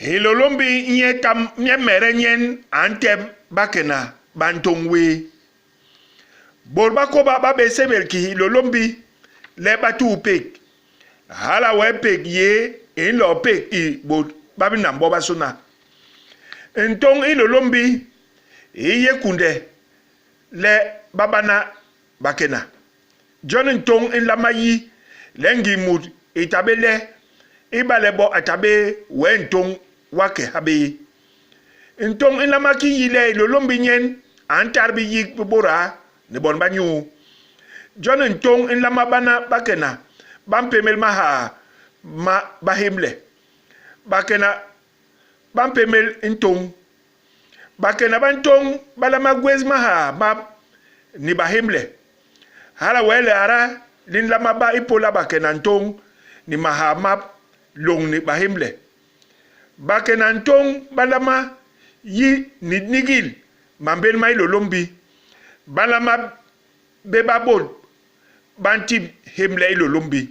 Hilôlômbi nyemede nyen a ntep bakena ba ntôñ wéé. Bôt ba kôba ba bé sébél ki Hilôlômbi le Batuupék. Hala wee pék yéé i nloo pék i bôt ba binam bobasôna. Ntôñ Hilôlômbi i yé kunde le ba bana bakena. Jon ntôñ i nlama yi le ngim mut i ta bé le, ibale bo a ta bé wee ntôñ w'a ke ha bé. Ntôñ i nlama ki yi le Hilôlômbi nyen a ntat biyik bi bôda ni bon ba nyuu. Jon ntôñ i nlama bana bakena ba mpémél mahaa ma bahémle, bakena ba mpémél ntôñ. Bakena ba ntôñ ba nlama gwés mahaa map ni bahémle. Hala wee lihada li nlama ba ipôla bakena ntôñ ni mahaa map lôñni bahémle. Bakena ntôñ ba nlama yi ni nigil mambén ma Hilôlômbi. Ba nlama bé ba bôt ba ntip hémle Hilôlômbi.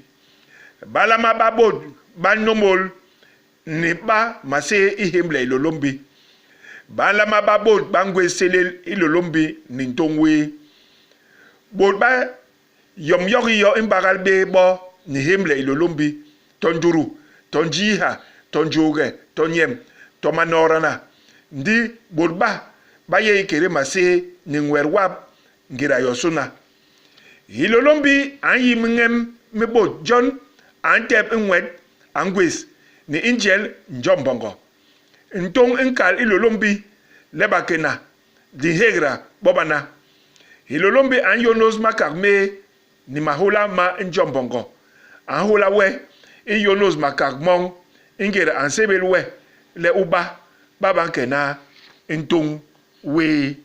Ba nlama ba bôt ba nômôl ni ba maséé i hémle Hilôlômbi. Ba nlama ba bôt ba ngwés sélél Hilôlômbi ni ntôñ wéé. Bôt ba yom yokiyo i mbagal bé bo ni hémle Hilôlômbi, to ndutu, to njiiha, to njôhge, to nyemb, to manoodana. Ndi bôt ba ba yé ikété maséé ni Nwet wap ngéda yosôna. Hilôlômbi a nyi miñem mi bôt, jon a ntep i nwet a ngwés ni i njel Njombongo. Ntôñ i nkal Hilôlômbi le ba kena, di nhégda bo bana. Hilôlômbi a nyônôs makak méé ni mahôla ma Njombongo. A nhôla we i yônôs makak moñ i ngéda a nsébél we le u ba ba ba nkena ntôñ wéé.